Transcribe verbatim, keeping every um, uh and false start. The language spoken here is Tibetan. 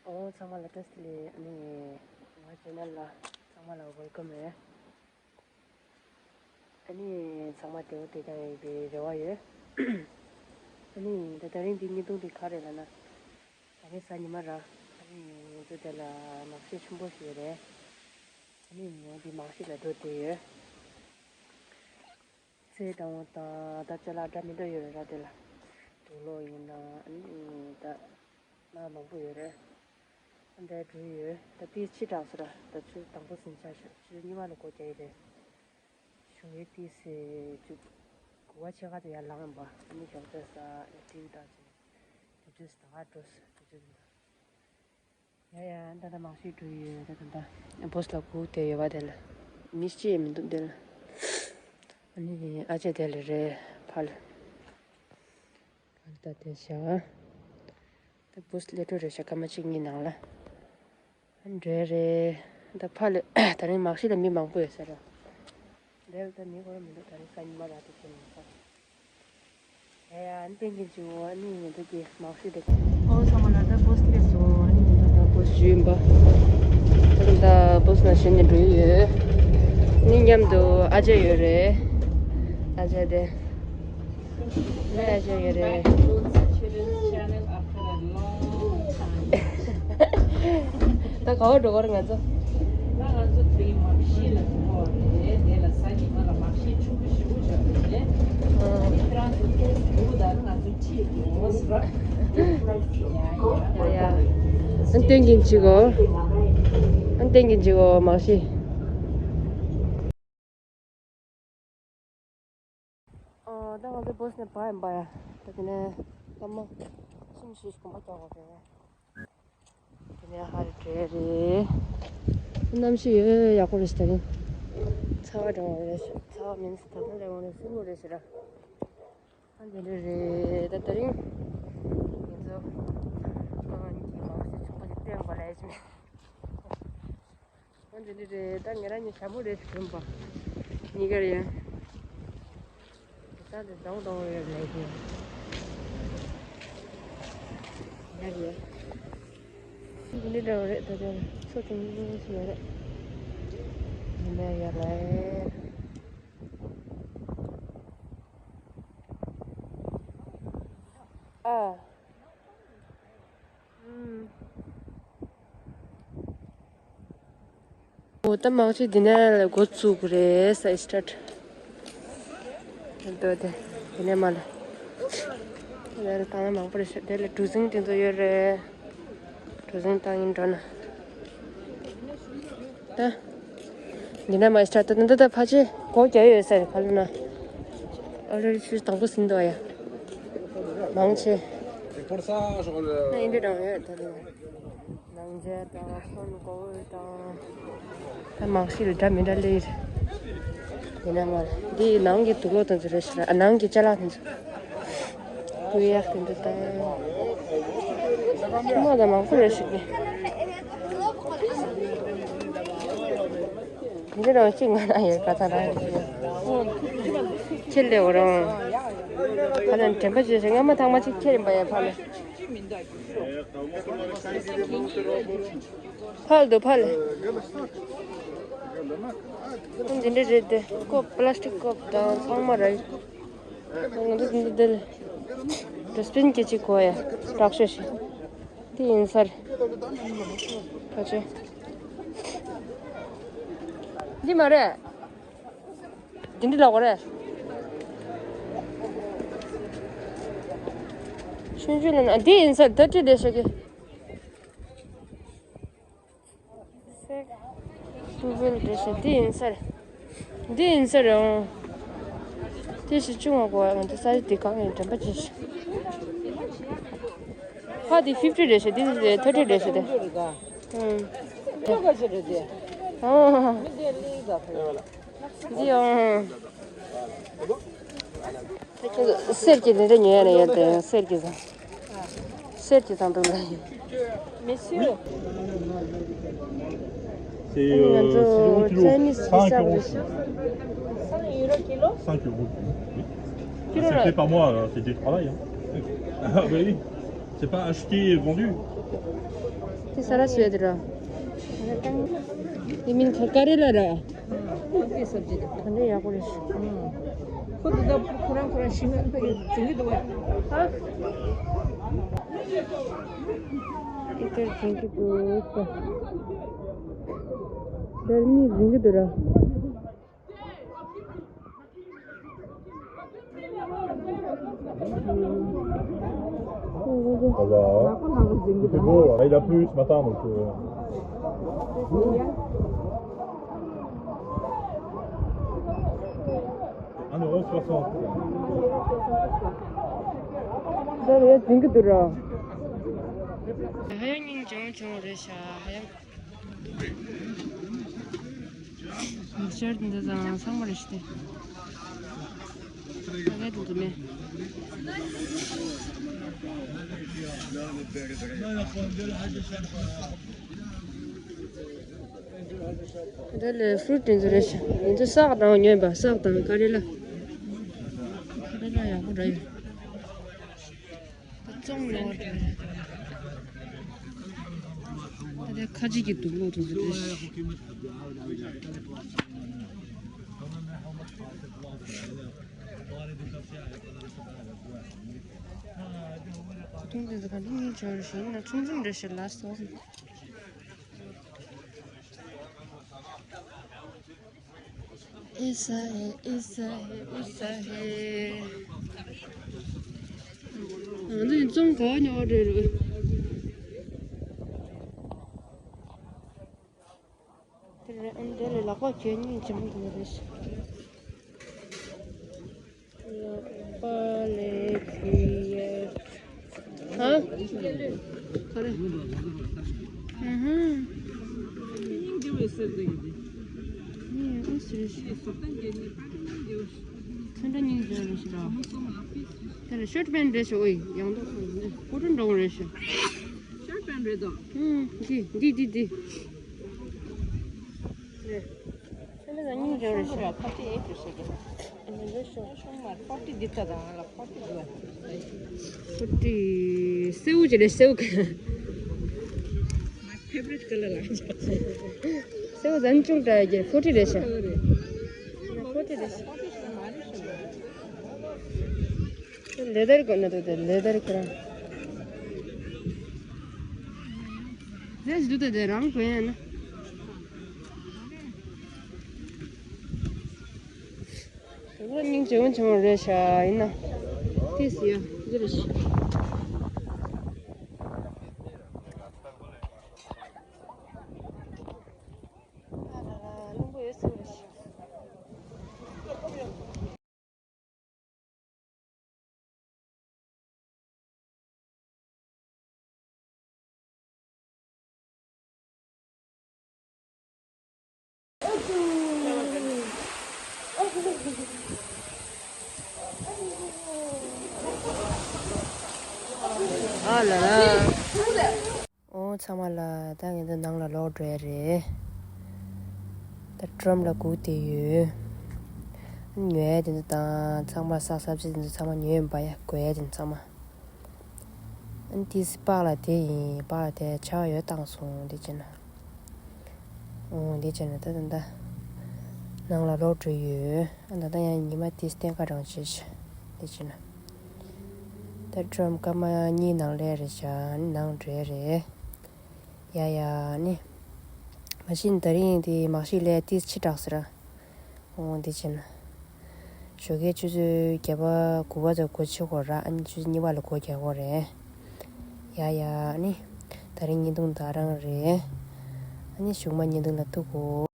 ཨོ་ཚང་མ་ལ་བཀྲ་ཤིས་བདེ་ལེགས། ཨ་ནི་ང་ཅེ་ནལ་ལ་ཚང་མ་ལ་ཝེལ་ཀམ་རེད། ཨ་ནི་ཚང་མ་བདེ་པོ་བདེ་ཐང་ཡོད་པའི་རེ་བ་ཡོད། ཨ་ནི་ད་ད་རིང་འདི་བརྙན་ཐུང་འདི་ག་རེ་ལབ་ན། ད་རིང་གཟའ་ཉི་མ་ར། ཨ་ནི་ང་ཚོ་དེ་ལ་མར་ཤེས་ཆེན་པོ་ཞིག་ཡོད་རེད། ཨ་ནི་ང་འདི་མར་ཤེས་ལ་འགྲོ་བསྡད་ཡོད། ཚེ་དང་པོ་དང་ད་ཅ་ལག་འདྲ་མི་འདྲ་ཡོད་རེད་ར། དེ་ལ་དུག་ལོག་ཡིན་ན་ཨ་ནི་ད་མ་མང་པོ་ཡོད་རེད། ཨ་འདྲ་འགྲོ་ཡོད། ད་དེ་ཕྱི་དྲགས་སོ་ར། ད་ཆུ་དང་པོ་ཟིན་ཆ་ཤག་ཆུ་གཉིས་པ་ལ་སྒོ་རྒྱག་ཡི་རེད། ཞུ་ཡི་ཏི་སེ་ཅུ་གུ་བ་ཆེ་ཁ་དུ་ཡར་ལངས་པ། ཨ་ནི་ཞོགས་ཇ་ཟ། ཨ་ནི་ཊི་ཝི་ལྟ་བྱས། དུས་ཚོད་ད་ག་འགྲོ་སོང་། དུས་ཚོད་འདི་འདྲ། ཡ་ཡ། ད་ལྟ་མར་ཤེས་འགྲོ་ཡི་ཡོད། ད་ད་ལྟ་བོ་སི་ལ་སྒུག་བསྡད་ཡོད་པ། དེ་ལ་མི་གཅིག་མི་འདུག་དེ་ལ། ཨ་ནི་ཨ་ཅེ་དེ་ལ་རེད་ཕར་ལ། ཕར་ལ་ད་དེ་བཞག་ད་བོ་སི་སླེབས་འགྲོ་རེད་ཤག་སྐར་མ་གཅིག་གཉིས་ནང་ལ། འགྲོ་རེད། ད་ཕར་ལ་ད་རིང་མར་ཤེས་ལ་མི་མང་པོ་ཡོད་ས་རེད། འདིར་ད་མི་ཁོ་རང་མི་འདུག་ད་རིང་གཟའ་ཉི་མ་ར། དེ་ཁྱེད་མི་ཚོ། ཡ་ཡ། ཨ་ནི་ཏན་གིན་ཅིག་འོ། ཨ་ནི་ང་ཚོ་གི་མར་ཤེས་དེ། ཨོ་ཚང་མ་ལ་ད་བོ་སི་སླེབས་སོང་། ཨ་ནི་ང་ཚོ་ད་བོ་སི་བཞུགས་ཡིན་པ། ད་ད་བོ་སི་ནང་བཞུགས་ནས་འགྲོ་ཡི་ཡོད། ཨ་ནི་མཉམ་དུ་ཨ་ཅེ་ཡོད་རེད། ཨ་ཅེ་དེ། ལས་བྱེད་ཀྱི་རེད། ད་ག་བར་འགྲོ་གི་རེད་ང་ཚོ། ད་ང་ཚོ་དེ་རིང་མར་ཤེས་ལ་འགྲོ་བ་རེད། དེ་ལ་གཟའ་ཉི་མ་ལ་མར་ཤེས་ཆུང་ཆུང་ཞེ་པོ་ཅིག་རེད། ཨ་ནི་ཁྱེད་རང་ཚོ་ཁོ་སྒུག་དང་ང་ཚོ་ཁྲིད་དགོས་ཟེར། ཡ་ཡ། ཨ་ནི་ཏན་གིན་ཅིག་གོ། ཨ་ནི་ཏན་གིན་ཅིག་གོ་མར་ཤེས། ཨོ། ད་ང་ཚོ་བོ་སི་ནས་བར་ཡིན་པ་ཡ། ད་དེ་ནས་སྐར་མ་གསུམ་བཞི་ཞིག་གོམ་པ་རྒྱག་དགོས་རེད། དེ་ནས་ཧ་རེ་བྲེལ་རེད། གནམ་གཤིས་ཡོད་ཡག་པོ་རེད་ཤག་ད་རིང་ཚ་བ་འདྲ་བོ་རེད་ཤག་ཚ་བ་མིན་ད་ལྟ་ལས་འོང་ནས་སྲིན་མོ་རེད་ཤག་ར། ཨ་འདི་འདྲ་རེད། ད་དེ་རིང་ང་ཚོ་ཨ་ནི་མང་སེ་ཆུང་པོ་ཞིག་བསྟན་པ་ལས་ཤིག་འོ་འདི་འདྲ་རེད། ད་ངེད་རང་གཉིས་ཞྭ་མོ་རེད་ཟེར་གྱིན་པ། གཉིས་ཀ་རེད་ཡ། ད་འདི་སྡང་སྡང་ཡོད་ལས་ཀྱི་ཡ་རེད། འདི་འདྲ་འདྲ་བོ་རེད། ད་དེ་ཚོ་ཆུང་ཆུང་ཞིག་ཡོད་རེད། འདི་འདྲ་ཡོད་རེད། ཨ། ཨུམ། འོ་ད་མང་ཆེ་འདི་ནས་འགོ་བཙུགས་རེད། ས་སི་ཊར་ཊི། འདི་འདི་འདི་ནས་མར་ལ། དེ་ལ་བཏང་ན་མང་པོ་རེད་ཤག་དེ་ལ་གྲུ་གཟིངས་དེ་ཚོ་ཡོད་རེད། གྲུ་གཟིངས་བཏང་ཡིན་འགྲོ་ན། ད། འདི་ན་མ་སི་ཊར་ཊི་ད་འདི་ད་ཕལ་ཆེར་སྒོ་རྒྱག་ཡོད་ས་རེད་ཕ་ལུ་ན། ཨོ་ལེ་ཌི་ཆུ་དང་པོ་ཟིན་འདུག་ཡ། མང་ཆེ། ཨིན་འདྲ་དང་ཡོད་ད་ལུ། ནང་མཇལ་དང་སོན་གོ་བོ་དང་། ད་མང་ཤི་ལ་འདྲ་མི་འདྲ་སླེབས་ཡོད་རེད། ཡིན་ན་མ་རེད། འདི་ནང་གི་དུག་ལོག་དེ་ཚོ་རེད་ཤག་ཨ་ནང་གི་ཅ་ལག་དེ་ཚོ། ཀུ་ཡག་དེ་འདྲ་དང་། ཁྱིམ་མ་དང་མང་པོ་རེད་ཤག་གི། འདི་རང་གཅིག་ང་ན་ཡོད་ག་ཚ་རང་ཡོད། ཁྱེད་ལས་འོ་རང་། ཕ་ལན་དྲན་པ་བྱེད་ཤག་སྔ་མ་ཐང་མ་གཅིག་ཁྱེད་ཡིན་པ་ཡ་ཕ་ལན། ཕར་འདུག་ཕར་ལ། འདི་འདྲ་རེད་དེ། ཀོབ་པི་ལ་སི་ཊིག་ཀོབ་དང་ཚང་མ་རེད། ང་ཚོ་འདི་འདི་ལ་ཌ་སི་པིན་སྐད་ཅིག་གོ་ཡ། དྲག་ཤོས་ཤིག་འདི་ཡིན་ས་རེད། ཕལ་ཆེར། འདི་མ་རེད། འདི་འདྲ་ལབ་དགོས་རེད། ཆུང་ཆུང་ལ་ན་འདི་ཡིན་ས་རེད། ད་ཅི་བསྡད་ཤག་གི། སེ། ཊུ་ཝེལ་འདྲ་ཞིག་འདི་ཡིན་ས་རེད། འདི་ཡིན་ས་རེད་ཨང་། དེ་ཞིག་ཆུང་བ་གོ་ང་ཚོ་ས་ཆ་འདི་གང་ཡིན་དྲན་པ་བྱེད་ཤིག་ཕ་འདི་ཕིབ་ཊི་འདྲ་ཞིག་འདི་ཐར་ཊི་འདྲ་ཞིག་དེ། ཨང་། འདི་ཨང་། གསེར་གྱི་འདི་འདྲ་ཉོ་ཡ་ནི་ཡོད་དེ་གསེར་གྱི་ཟ། གསེར་གྱི་ཟ་འདུག་ལ་ཡིན། Messieurs. C'est ང་ཚོ་ཚའི་ནིས་བི་ས་རེད། Cinq euros kilo. Cinq euros kilo. Oui. Kilo. C'est fait par moi, alors, c'est du travail, hein. Ah, bah oui. C'est pas acheté et vendu. དེ་ས་ར་སུ་ཡ་དེ་ར། དེ་མིན་ཁ་ཀ་རེ་ལ་ར། ཨ་དེ་སབ་ཇི་དེ། ག་འདྲ་ཡག་པོ་རེད་ཤག་ཁོ་དེ་ད་ཁོ་རང་ཁོ་རང་ཤིང་ནང་ཕ་གི་འཛིན་གྱི་འདུག་བས། ཨེ་ཀར་འཛིན་གྱི་འདུག་པ། དེར་མི་འཛིན་གྱི་འདུག་ར། Ça va, hein ? Il fait beau, hein. Il a plu ce matin, donc, euh, un euro soixante. འདི་རེད་འཛིན་གྱི་འདུག་ར། ཧ་ཡང་སྙིང་རྗེ་མོ་བྱུང་རེད་ཤག་ཧ་ཡང་། ཤར་འདི་ཚང་ཚང་མ་རེད་ཤག་སྟེ། ད་ག་དེ་འདུག་མེད། འདི་ལ་ཕུ་རུ་ཊི་འདི་ཚོ་རེད་ཤག་འདི་ཚོ་སག་དང་ཉོས་པ། སག་དང་ཀ་རེ་ལ། ཀ་རེ་ལ་ཡག་པོ་འདྲ་ཡོད། ད་བཙོང་ཡོང་བ་འདྲ་ཡོད། ད་དེ་ཁ་ཅིག་གི་དུག་ལོག་དུག་ཟེར་རེད་ཤག་ཐུང་དེ་ཚོ་ག་འདྲ་སྙིང་རྗེ་རེད་ཤག་ཡིན་ན་ཆུང་ཆུང་འདྲ་ཞིག་ལ་སོགས། ཨེ་ས་ཧེ། ཨེ་ས་ཧེ། ཨུ་ས་ཧེ། ང་ཚོ་ཡིན་ཙང་ག་ཉོ་བ་འདྲ་རེད། དེ་རེད། ཨ་ནི་དེ་ལས་ལག་པ་གྱོན་སྙིང་རྗེ་མོ་འདུག་རེད། ལག་པ་ལས་གྱོན་ཡས། ཧ། ག་རེ། ཨུ་ཧུམ། སྙིང་རྗེ་བའི་གསེར་ཟེར་གི་དེ། ཨུ་སི་རེད་ཤག་ཚོན་ཁྲ་སྙིང་རྗེ་རེད་ཤག་ར། དེ་ལ་ཤོར་ཊི་པེན་རེད་ཤག་ཨོ་ཡི་ཡང་དུ་ཁོ་ནི་ཀོ་ཊོན་འདྲ་བོ་རེད་ཤག་ཤོར་ཊི་པེན་རེད་དོ། ཨུམ། འདི་འདི་འདི་འདི། རེད། ཁྱོད་ལ་སྙིང་རྗེ་རེད་ཤག་ཕོར་ཊི་ཨེ་ཊི་རེད་ཤག་ཨ་ནི་རེད་ཤག་ཕོར་ཊི་འདི་ལྟ་དང་ལ་ཕོར་ཊི་འདི་བ། ཕོར་ཊི་སེའུ་ཅིག་རེད། སེའུ། My favorite color ལ། སེའུ་ཟན་ཅུང་འདྲ་ཡ་གི་ཕོར་ཊི་རེད་ཤག་ཕོར་ཊི་རེད་ཤག་ལེ་དར་གོན་ན་འདུག་སྟེ། ལེ་དར་ཁོ་རང་། རྫས་འདུག་སྟེ་དེ་རང་གོན་ཡ་ན། དེ་ཚོ་སྙིང་རྗེ་མོ་བྱུང་བ་རེད་ཤག་ཡིན་ན། ཏིས་ཡ་འདི་རེད་ཤག་ཨ་ལ་ལ། རླུང་བུ་ཡོད་ས་རེད་ཤག་ཨ་ལ་ལ། ཨོ་ཚང་མ་ལ། ད་ངེད་ཚོ་ནང་ལ་ལོག་འགྲོ་ཡ་རེད། ད་ཊམ་ལ་སྒུག་བསྡད་ཡོད། ཉོ་ཡ་དེ་ཚོ་དང་ཚང་མ་སག་སབ་ཇི་དེ་ཚོ་ཚང་མ་ཉོས་ཡིན་པ། ཡ་དགོས་ཡ་དེ་ཚོ་ཚང་མ། ཨ་ནི་ཏིས་པགས་ལ་དེ་ཡིན། པགས་ལ་དེ་ཆར་པ་ཡོད་བཏང་སོང་། དེ་བྱས་ན། ཨོ་དེ་བྱས་ན་ད་ད་ད་ནང་ལ་ལོག་འགྲོ་ཡོད། ཨ་ད་ད་ཡང་ཉི་མ་ཏིས་བསྟན་ཁ་གྲང་བྱེད་ཤག་དེ་བྱས་ན། ད་ཊམ་སྐར་མ་གཉིས་ནང་སླེབས་རེད་ཤག་ནང་འགྲོ་ཡ་རེད། ཡ་ཡ་ནི། མ་གཞི་ནས་ད་རིང་དེ་མ་གཞི་ལས་ཏིས་ཕྱི་དྲགས་ཟེར། འོ་འདི་བྱས་ན། ཞོགས་ཀའི་ཆུ་ཚོད་བརྒྱད་པ་དགུ་པ་ཙམ་སྒོ་ཕྱེ་དགོས་ར། ཨ་ནི་ཆུ་ཚོད་གཉིས་པ་ལ་སྒོ་རྒྱག་དགོས་རེད། ཡ་ཡ་ནི། ད་རིང་བརྙན་ཐུང་ད་རང་རེད། ཨ་ནི་གཞུག་མ་བརྙན་ཐུང་ལ་ཐུག་གོ།